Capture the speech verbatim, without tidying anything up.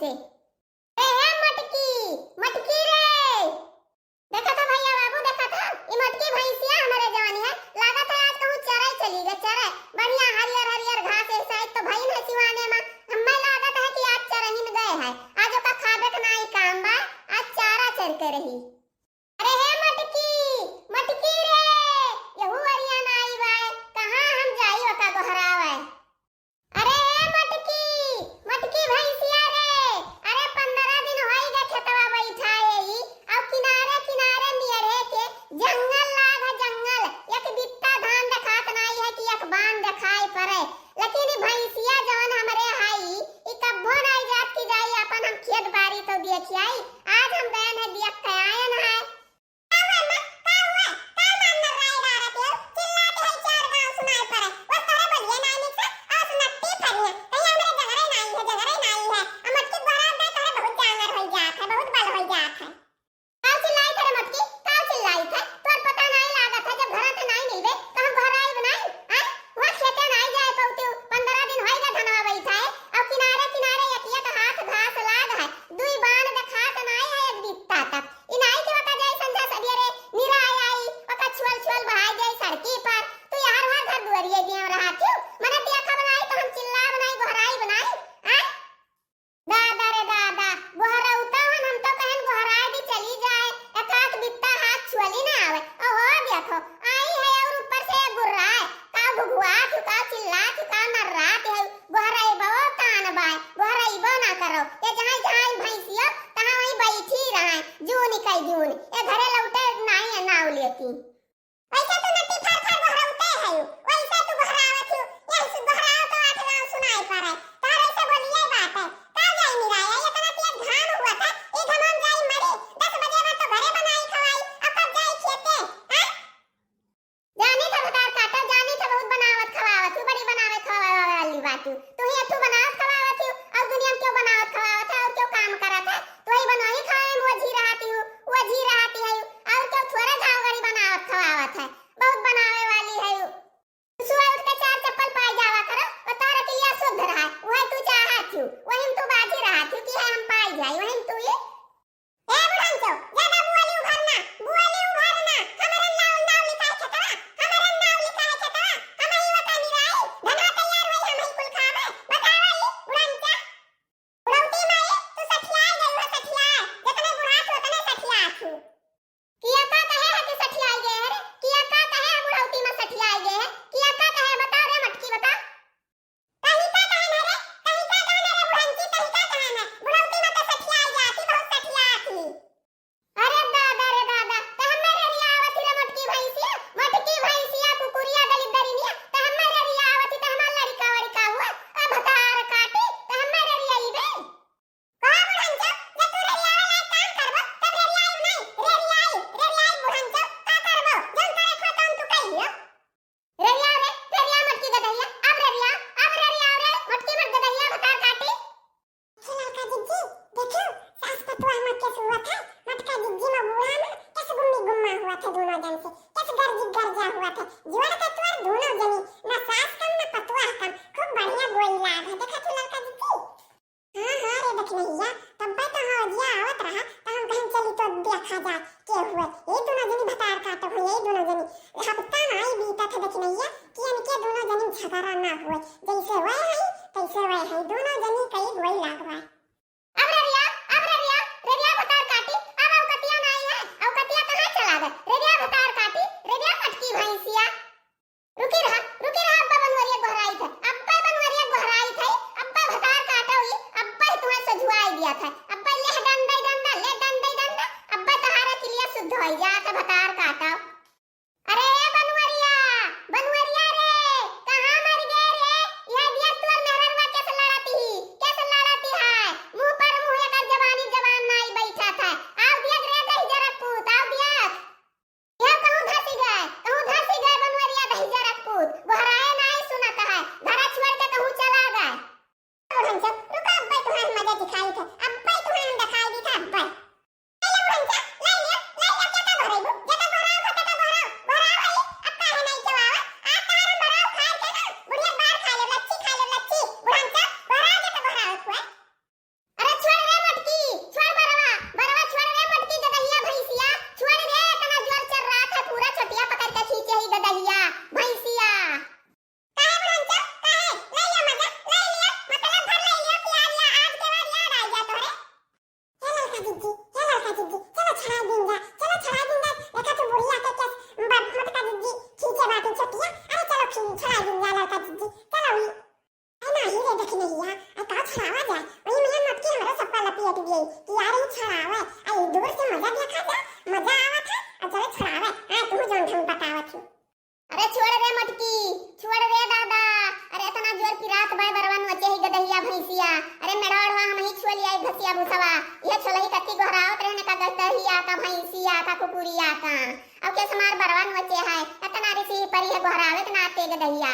ए हे मटकी, मटकी रे। देखत ह भइया बाबू, देखत ह, ई मटकी भैंसिया हमरे जवानी है, लागत है आज कहूँ चरे चली गए, चरे। बढ़िया हरियर हरियर घास है, शायद तो भई है सिवाने मा, हम्मे लागत है कि आज चरहिन गए है, आज ओका खाबे के नाई काम बा, आज चारा चर के रही। अरे हे मटकी, मटकी रे, यहू अरिया नाई बाय, कहाँ हम जाई ओका गोहरावे? अरे हे मटकी, मटकी भैंसिया रे, अरे पंद्रह दिन होई गए खेतवा बैठा यही, अब किनारे किनारे नियरे के जंगल लाग है जंगल, एक बित्ता धान देखात नाई है कि एक बान देखाई पड़े, लेकिन ई भैंसिया जवन हमरे हाई, ई कब्बो नाई जात कि जाई अपन हम खेत बारी तो देखियाई, आज हम गयन है देख के आयन है। का हुआ अम्मा? का हुआ? का मार मर्राए डारत हो? चिल्लात है चार गाँव सुनाई पड़े। बस तोहरे बोलिए नाई निक से, अस नट्टी फरिया। कहीं हमरे जगरे नाई है, जगरे नाई है। अ मटकी गोहराव दे तोहरे बहुत जांगर होई जात है, बहुत बल होई जात है। काव चिल्लाई थे रे मटकी? काव चिल्लाई थे? तोर पता नाई लागत है, जब घरा ते नाई मिलबे, तो हम गोहराइब नाई? आय? वहाँ खेते नाई जाए पौती, पंद्रह दिन होई गए धनवा बैठा है, और किनारे किनारे एक एक हाथ घास लाग है, दुई बान देखात नाई है एक बित्ता तक। ई नाई के बता जाई संझा सवेरे निराय आई, ओका छुअल छुअल बहाई जाई सड़की पर। तू यार वहाँ घर दुआरिये दिए रहा क्यों? मने देखब नाई तो हम चिल्लाब नाई, गोहराइब नाई। आय? दादा रे दादा, गोहरौता हन, हम तो कहन गोहराए दी चली जाए, एकाध बित्ता हाथ छुअली ना आवे। ओहो देखो, आई है और ऊपर से गुर्राए, का घुघुआ थी, का चिल्ला थी, का नर्रा थी, गोहरैबो तान बाय, गोहरैबो ना करो। ये जहाँ जहाँ भैंसियो, तहाँ वहीं बैठी रहे, जून कई जून। ये घरे लौटे नाई है नाव लेती। वैसे तू नट्टी फार फार गोहरौते है, वैसे तू गोहरावत हो, यही से गोहराओ तो आठ गाँव सुनाई पड़े। तार ऐसे बोलिए बात है, का जाई निराया, ये तरह तेज घाम हुआ था, ये घाम जाई मरे, दस बजे बाद तो घरे बनाई खवाई, अब कब जाई खेते, हैं? जानी था भतार काटा, जानी था बहुत बनावत खवावत हूँ, बड़ी बनावे खवावे वाली बात हूँ। तू ही अथू बनावत खवावत हूँ, और दुनिया में क्यों बनावत खवावत है, और क्यों काम करत है? तू ही बनवाई खाए में वो जी रहती हूँ, वो जी रहती है, और क्यों थोड़े घाव गड़ी बनावत खवावत है, बहुत बनावे वाली है। सुबह उठ के चार चप्पल पाई जावा करो, और तोहरा के लिए शुद्ध रहा, वही तू चाहत हूँ, वही में तू बाजी रहत हूँ कि है हम पाई जाई, वही में तू ये ए बुढ़ांचो, ज्यादा बुआली उघार ना, बुआली उघार ना, हमरे नाव, नाव लिखा है खेतवा, हमरे नाव लिखा है खेतवा, हम ही वता निराई, धनवा तैयार होई, हम ही कुल खाबे, बतावा ई बुढ़ांचा। बुढ़ौती माई, तू सठियाए गई हो, सठियाए, जितने बुढ़ात हो, उतने सठियात हो। किया का कहे है कि सठियाए गए है रे? किया का कहे है बुढ़ौती में सठियाए गए है? किया का कहे, बता रे मटकी, बता। कहीं का कहन है रे? कहीं का कहन है रे बुढ़ंची? कहीं का कहन है? बुढ़ौती में तो सठियाई जाती, बहुत सठियाती। अरे दादा रे दादा, त हम्मे रेरियावत ही रे मोटकी भैंसिया, मोटकी भैंसिया, कुकुरिया दलिद्दरिनिया, त हम्मे रेरियावत ही, त हमार लड़िका वड़िका हुआ, अब भतार काटी, त हम्मे रेरियाइबे। कहा बुढ़ंचो, जब तू रेरियावे लायक काम करबो, तब रेरियाई नहीं, रेरियाई, रेरियाई बुढ़ंचो, का करबो, जौन करे को तौन तू कहियो। रेरिया रे, रेरिया मोटकी गदहिया, अब रेरिया, अब रेरिया रे, मोटकी मत गदहिया भतार काटी। हे ललका जिज्जी, देखो, सास पतुआ में केस हुआ था, मोटका जिज्जी में बूढ़ा में केस गुम्मी गुम्मा हुआ था दोनों जन से, केस गर्जी गर्जा हुआ था, जुआर का तुआर दोनों जनी, ना सास कम ना पतुआ कम, खूब बढ़िया बोली लाग है, देखा तू ललका जिज्जी। हाँ, हाँ रे दखिनहिया, तब्बे तो हौजिया आवत रहा, त हम कहेन चली तो देखा जाए, के हुए। यही दोनों जनी भतार काटो हुए, यही दोनों जनी। हफ्ता नाई बीतत है दखिनहिया, कि इनके दोनों जनी झगड़ा ना हुए। जैसे वह है, तैसे वह है, दोनों जनी कई गोई लाग बा। अब रेरिया, अब रेरिया, रेरिया भतार काटी, अब औकतिया नाई है, औकतिया कहाँ चला गए? रेरिया भतार काटी, रेरिया मटकी भैंसिया। रुकी रहा, रुकी रहा, अब्बा बनवरिया गोहराई थे, अब्बा बनवरिया गोहराई थे, अब्बा भतार काटो ही, अब्बा ही तुम्हें सझुआई दिया था, अब्बा ले डंडा, डंडा, ले डंडा, डंडा, अब्बा तहारा के लिए शुद्ध होई जात है भतार काटो। अरे ए बनवरिया, बनवरिया रे, कहाँ मर गए रे? यह दिया तोर मेहररुआ कैसे लड़ती ही, कैसे लड़ती है? मुंह पर मुंह एकर जबानी जबान नाई बैठा था। आओ दिया रे दही जरा पूत, आओ दिया। यह कहूँ धसी गए, कहूँ धसी गए बनवरिया दहिजरा पूत, गोहराए नाई सुनत है, घरा छोड़ के कहूँ चला गए। बुढ़ंचो, रुको, अब्बे तुम्हें हम मजा दिखाई थे, अब्बे तुम्हें हम दिखाई दी थे, अब्बे। ले ले बुढ़ंचा, ले ले, ले ले, क्या का गोहराई बू? क्या का गोहराओ, क्या का गोहराओ? गोहराओ भाई, अब काहे नाई क्यों आवा? आज तार हम गोहराओ खाए के ना, बुढ़िया बार खा ले, लच्छी खा ले, लच्छी। बुढ़ंचा, गोहराओ, क्या का गोहराओ खुए? अरे छोड़ छड़ावा जाए, वही में मोटकी हमरो सबका लपेट दिए कि यार ई छड़ावे, आ ई दूर से मजा देखा जा, मजा आवत है, आ चले छड़ावे। हाँ, तू जौन ढंग बतावत ही। अरे छोड़ रे मोटकी, छोड़ रे दादा। अरे इतना जोर की रात बाय बरवन वचे ही गदहिया भैंसिया। अरे मेड़वा ओड़वा हम ही छुअल आई घसिया भूसवा। यह छोलही कत्ती गोहरावत रहे ने का गदहिया का भैंसिया का कुकुरिया का। अब के समार बरवन वचे है, इतना रिसी परी है गोहरावे के नाते गदहिया।